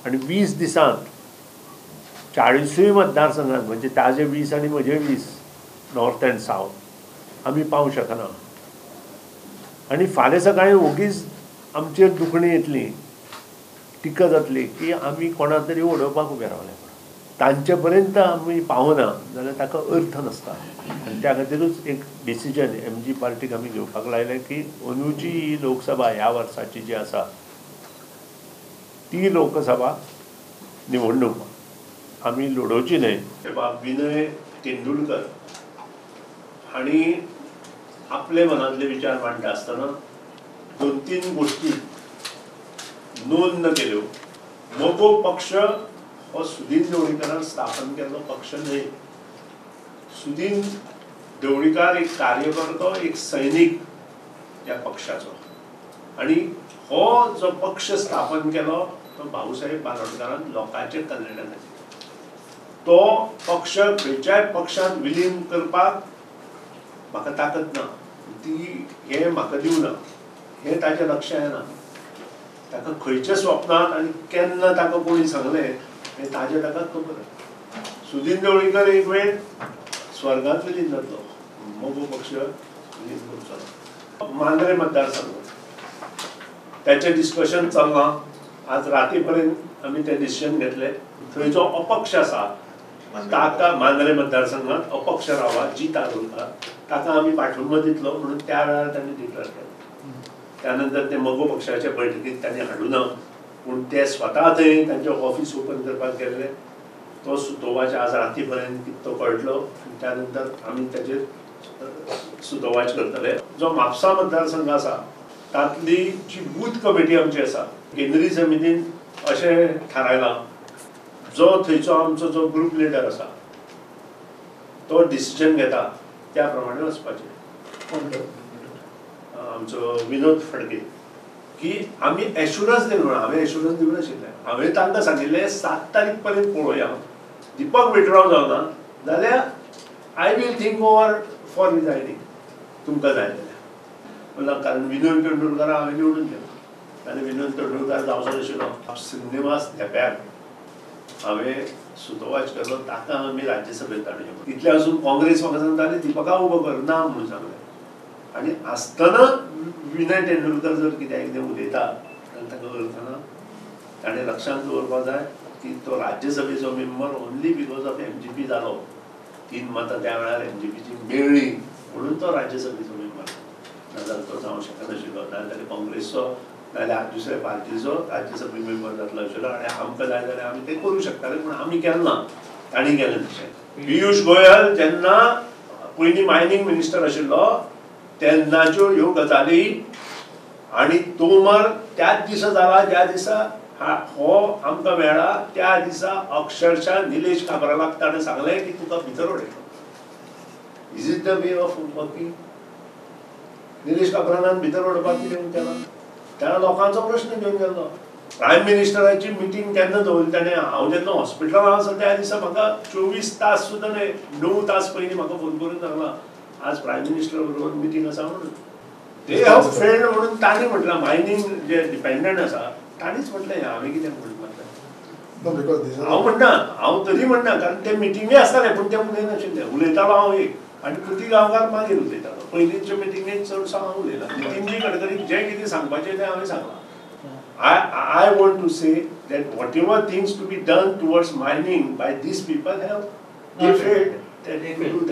आनी 20 दिसांत 40 मतदारसंघात म्हणजे ताजे 20 आनी म्हजे 20 नॉर्थ अँड सावथ आमी पावूंक शकना आनी फाल्यां सकाळीं ओगीच आमचेर दुखणी येतली, टिका जातली की आमी कोणा तरी उडोवपाक उबे रावले म्हणून. तांचे पर्यंत आमी पावना जाल्यार ताका अर्थ नासता आनी त्या खातीरूच एक डिसिजन एमजी पार्टीक आमी घेवपाक लायलें की अंदूची ही लोकसभा ह्या वर्साची जी आसा ती लोकसभा निवडणूक आमी लडोवची न्हय. बाब विनय तेंडुलकर हांणी आपले मनांतले विचार मांडटा आसतना 2-3 गोष्टी नोंद केल्यो. मगो पक्ष हो सुदीन ढवळीकारान स्थापन केल्लो पक्ष न्हय. सुदीन ढवळीकार एक कार्यकर्तो, एक सैनीक ह्या पक्षाचो आनी हो जो पक्ष स्थापन केलो तो भाऊसाहेब बालोडकारान लोकांच्या कल्याणा खातीर. तो पक्ष खंयच्याय पक्षान विलीन करपाक म्हाका ताकद ना, ती हें म्हाका दिवना, हें ताच्या लक्षांत येना. ताका खंयच्या स्वप्नांत आनी केन्ना ताका कोणी सांगलें हें ताजें ताका खबर. सुदीन ढवळीकर एक वेळ स्वर्गांत विलीन जातलो, मगो पक्ष विलीन करचो ना. मांद्रे मतदारसंघ ताचें डिस्कशन चल्लां, आज राती पर्यंत आमी तें डिसिजन घेतलें. थंय जो अपक्ष आसा ताका मांद्रे मतदारसंघात अपक्ष रावला जीत आरोलकार, ताका आमी पाठिंबो दितलो म्हणून त्या वेळार तांणी डिक्लेअर केलें. त्यानंतर ते मगो पक्षाच्या बैठकीत तांणी हाडूना, पूण ते स्वता थंय तांचें ऑफिस ओपन करपाक गेल्ले. तो सुतोवाच आज राती पर्यंत कितें तो कळटलो आनी त्यानंतर आमी ताचेर सुतोवाच करतले. जो म्हापसा मतदारसंघ आसा तांतली जी बूथ कमिटी आमची आसा केंद्रीय समितीन अशें थारायलां, जो थंयचो आमचो जो ग्रुप लिडर आसा तो डिसिजन घेता त्या प्रमाणे वचपाचें. आमचो विनोद फडके की आमी एश्युरन्स दिलो म्हणून, हांवें एश्युरन्स दिवंक नाशिल्लें. हांवें तांकां सांगिल्लें 7 तारीख पर्यंत पळोवया, दीपक विथड्रॉ जावना जाल्यार I will think over for resigning तुमकां जाय जाल्यार. म्हणल्यार कारण विनोद तेंडुलकार हांवें निवडून दिला आनी विनोद तेंडुलकार जावचो नाशिल्लो. श्रीनिवास धेंप्याक हांवें सुतोवाच केलो, ताका आमी राज्यसभेत धाडूया. इतलें आसून काँग्रेस म्हाका सांगताली दीपका उबो कर ना म्हणून सांगलें. आनी आसतना विनय तेंडुलकर जर कित्याक कितें उलयता जाल्यार ताका अर्थ ना. ताणें लक्षांत दवरपाक जाय की तो राज्यसभेचो member only because of MGP जालो. 3 मतां त्या वेळार एमजीपीची मेळ्ळी म्हणून तो राज्यसभेचो मेंबर, नाजाल्यार तो जावंक शकनाशिल्लो. नाजाल्यार काँग्रेसचो नाजाल्यार दुसऱ्या पार्टीचो राज्यसभे मेंबर जातलो आशिल्लो आनी आमकां जाय जाल्यार आमी तें करूं शकताले, पूण आमी केलें ना, तांणी केलें तशें. पियूष गोयल जेन्ना पयलीं मायनींग मिनिस्टर आशिल्लो तेन्नाच्यो ह्यो गजाली आनी तोमर त्याच दिसा जाला ज्या दिसा हो आमकां मेळ्ळा त्या दिसा अक्षरशः निलेश काब्रालाक ताणें सांगलें की तुका भितर उडयतलो. Is it the way of working? Nilesh काब्रालान भितर उडोवपाक कितें केलां? ताणें लोकांचो प्रश्न घेवन गेल्लो. प्रायम मिनिस्टराची मिटींग केन्ना दवरली ताणें? हांव जेन्ना हॉस्पिटलान आसा त्या दिसा म्हाका 24 तास सुद्दां न्हय, 9 तास पयलीं म्हाका फोन करून सांगला आज प्रायम मिनिस्टर बरोबर मिटींग आसा म्हणून. They have failed म्हणून तांणी म्हटलां, मायनींग जे डिपेंडंट आसा तांणीच म्हटलें हांवें कितें म्हणपाचें. हांव म्हणना, हांव तरी म्हणना, कारण ते मिटिंगूय आसताले पूण ते उलयनाशिल्ले. उलयतालो हांव एक आनी कृती गांवकार मागीर उलयतालो. पयलींच्या मिटिंगेक चडसो हांव उलयला. नितीनजी गडकरीक जें कितें सांगपाचें तें हांवें सांगलां. I want to say that whatever things to be done towards mining by these people have they failed to do that.